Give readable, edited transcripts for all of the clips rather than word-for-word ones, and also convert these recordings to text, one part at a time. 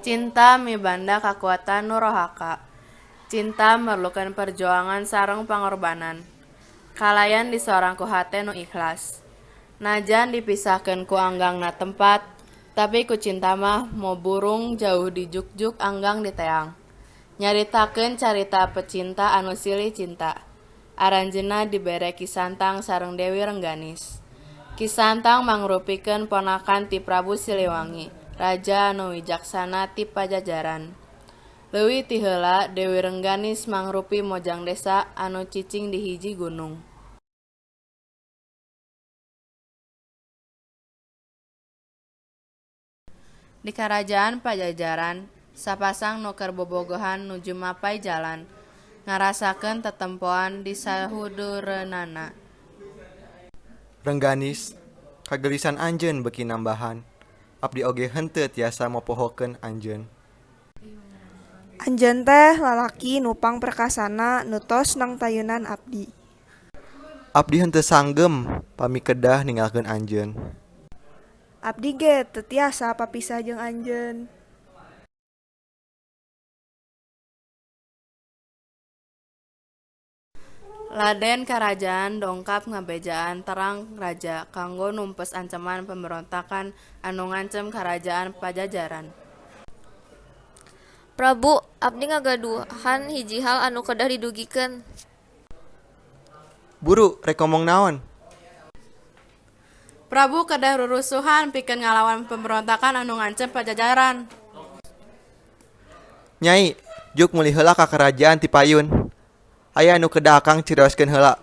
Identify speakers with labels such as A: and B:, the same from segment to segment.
A: Cinta mibanda kakuatan nu rohaka. Cinta merlukeun perjuangan sareng pangorbanan. Kalayan disorang ku hate nu ikhlas. Najan dipisahkeun ku anggangna tempat, tapi ku cinta mah mo burung jauh di jukjuk anggang diteang. Nyaritakeun carita pecinta anu silih cinta. Aranjeunna dibere Ki Santang sareng Dewi Rengganis. Ki Santang mangrupikeun ponakan ti Prabu Siliwangi, raja anu wijaksana ti Pajajaran. Leuwih ti heula Dewi Rengganis mangrupi mojang desa anu cicing di hiji gunung. Di Karajaan Pajajaran, sapasang nu keur bobogohan nuju mapay jalan, ngarasakeun tetempoan di sahudereunana.
B: Rengganis, kageulisan anjeun beuki nambahan. Abdi oge henteu tiasa mopohokeun anjeun.
C: Anjeun teh lalaki nu pangperkasana nu tos nangtayunan abdi.
B: Abdi henteu sanggem pami kedah ninggalkeun anjeun.
C: Abdi ge teu tiasa papisah jeung anjeun.
A: Laden karajaan dongkap ngabejaan terang raja kanggo numpes anceman pemberontakan anu ngancem Karajaan Pajajaran.
D: Prabu, abdi ngagaduhan hiji hal anu kedah didugikeun.
B: Buru rek ngomong naon?
A: Prabu kedah rurusuhan pikeun ngalawan pemberontakan anu ngancem Pajajaran.
B: Nyai, juk mulih heula ka karajaan ti payun. Aya anu kedah akang carioskeun heula.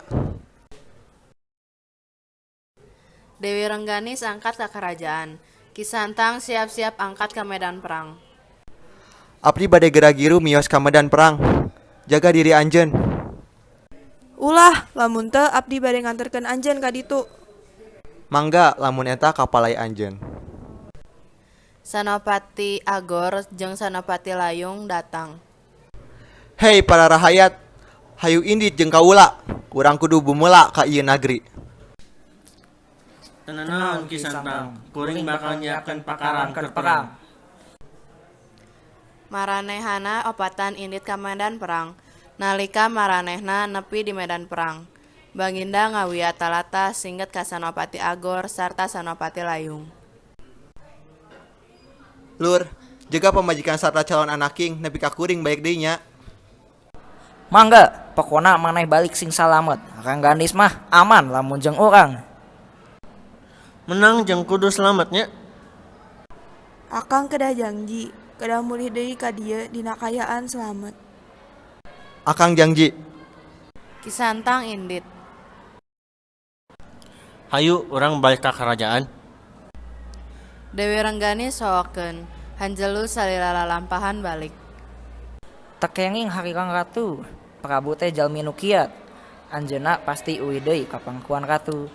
A: Dewi Rengganis angkat ka karajaan. Ki Santang siap-siap angkat ka medan perang.
B: Abdi bade gera giru mios ka medan perang. Jaga diri anjeun.
C: Ulah, lamun teu abdi bade nganterkeun anjeun ka ditu.
B: Mangga lamun eta kapalai anjeun.
A: Sanopati Agor jeung Sanopati Layung datang.
B: Hei para rahayat, hayu indit jeung kaula. Urang kudu bumula ka ieu nagri.
E: Teu nanaon Ki Santang, kuring bakal nyiapkeun pakaran keur perang.
A: Maranehana opatan indit ka medan perang. Nalika maranehna nepi di medan perang, Baginda ngawiat talatah singget ka Sanopati Agor sarta Sanopati Layung.
B: Lur, jaga pamajikan sarta calon anaking nepi ka kuring balik deui nya.
F: Mangga, pokona maneh balik sing salamet. Rengganis mah aman lamun jeung urang.
E: Meunang jeung kudu slamet nya.
C: Akang kedah jangji, kedah mulih deui ka dieu dina kaayaan slamet.
B: Akang jangji.
A: Ki Santang indit.
E: Hayu urang balik ka karajaan.
A: Dewi Rengganis hohokeun, hanjelu salila lalampahan balik.
F: Teu kenging harirang ratu, Prabu teh jalmi nu kiat. Anjeunna pasti uih deui ka pangkuan ratu.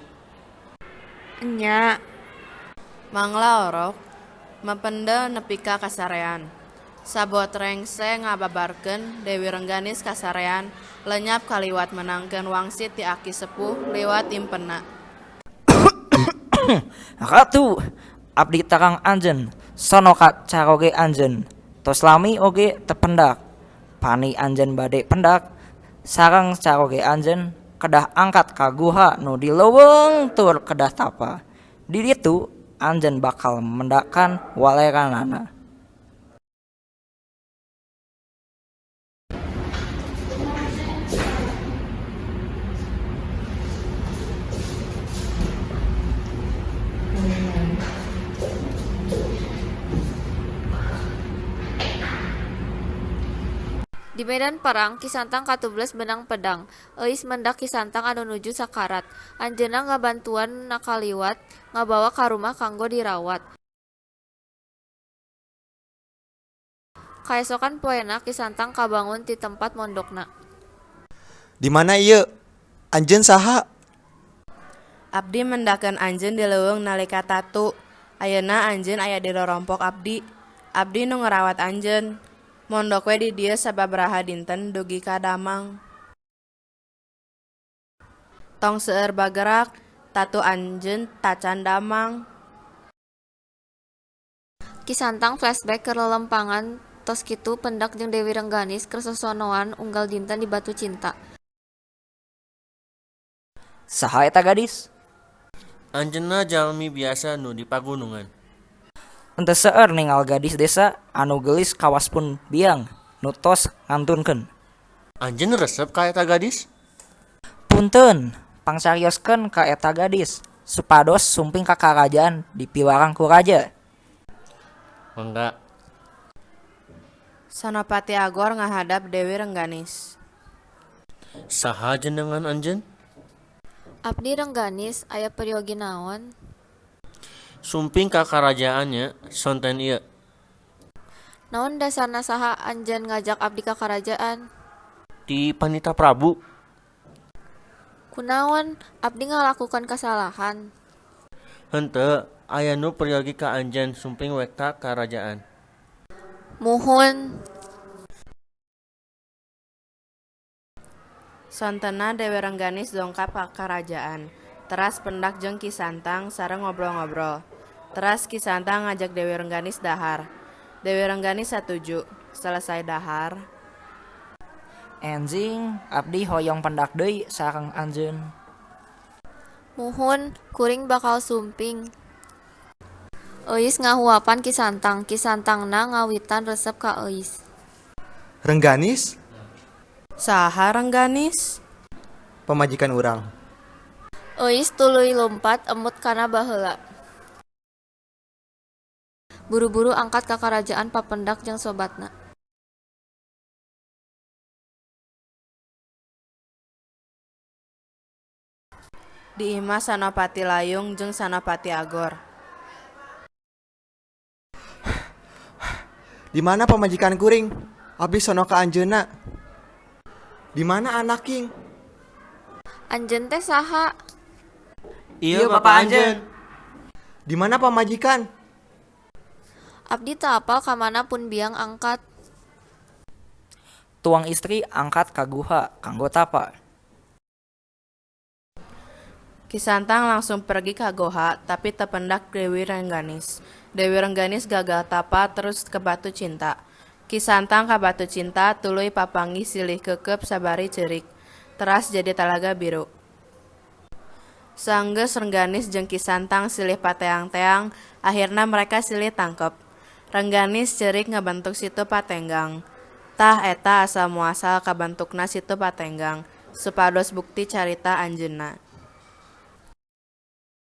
C: Enya.
A: Mangla Orok mapendeu nepi ka kasarean. Sabot rengse ngababarkeun Dewi Rengganis kasarean lenyap kaliwat meunangkeun wangsit ti aki sepuh liwat impenna.
F: Ratu, abdi terang anjeun, sono ka caroge anjeun. Tos lami oge teu pendak. Pani anjeun bade pendak sareng caroge anjeun kedah angkat ka guha nu di leuweung tur kedah tapa. Di ditu anjeun bakal mendakan waleranana.
D: Di medan perang, Ki Santang katubles beunang pedang. Euis mendak Ki Santang anu nuju sakarat. Anjeunna ngabantuan nakaliwat ngabawa ka rumah kanggo dirawat. Kaesokan poena Ki Santang kabangun ti tempat mondokna.
B: Di mana ieu? Anjeun saha?
A: Abdi mendakeun anjeun di leuweung nalika tatu. Ayeuna anjeun aya di rorompok abdi. Abdi nu ngarawat anjeun. Mondok we di dieu sababaraha dinten dugi ka damang. Tong seueur bagerak, tatu anjeun tacan damang.
D: Ki Santang flashback keur lelempangan tos kitu pendak jeung Dewi Rengganis keur sosonoan unggal dinten di Batu Cinta.
F: Saha eta gadis?
E: Anjeunna jalmi biasa nu di pagunungan.
F: Henteu seueur ningal gadis desa anu geulis kawas pun biang nu tos ngantunkeun.
E: Anjeun resep ka eta gadis?
F: Punten, pangcarioskeun ka eta gadis supados sumping ka karajaan dipiwarang ku raja.
E: Mangga.
A: Sanopati Agor ngahadap Dewi Rengganis.
E: Saha jenengan anjeun?
D: Abdi Rengganis, aya peryogi naon?
E: Sumping ka karajaan nya sonten ieu.
D: Naon dasarna saha anjeun ngajak abdi ka karajaan?
E: Ti Panita Prabu.
D: Kunaon abdi ngalakukeun kasalahan?
E: Henteu, aya nu peryogi ka anjeun sumping we ka karajaan.
D: Muhun.
A: Sontenna Dewi Rengganis dongkap ka karajaan. Teras pendak jeung Ki Santang sareng ngobrol-ngobrol. Teras Ki Santang ngajak Dewi Rengganis dahar. Dewi Rengganis satuju. Selesai dahar,
F: Enjing abdi hoyong pendak deui sareng anjeun.
D: Muhun, kuring bakal sumping. Euis ngahuapan Ki Santang, Ki Santangna ngawitan resep ka Euis.
B: Rengganis,
A: saha Rengganis?
B: Pamajikan urang.
D: Euis tuluy lumpat emut kana baheula. Buru-buru angkat ka karajaan papendak jeung sobatna.
A: Di imah Sanopati Layung jeung Sanopati Agor.
B: Di mana pamajikan kuring? Abdi sono ka anjeunna. Di mana anak king?
D: Anjeun teh saha?
E: Ieu bapa anjeun.
B: Di mana pamajikan?
D: Abdi teu apal ka mana pun biang angkat.
F: Tuang istri angkat ka guha kanggo tapa.
A: Ki Santang langsung pergi ka goha tapi teu pendak Dewi Rengganis. Dewi Rengganis gagal tapa terus ke Batu Cinta. Ki Santang ka Batu Cinta tuluy papanggih silih keukeup sabari ceurik. Teras jadi Talaga Biru. Sanggeus Rengganis jeung Ki Santang silih pateang-teang, akhirna mereka silih tangkep. Rengganis ceurik ngabentuk Situ Patenggang. Tah eta asal muasal kabentukna Situ Patenggang, supados bukti carita anjeunna.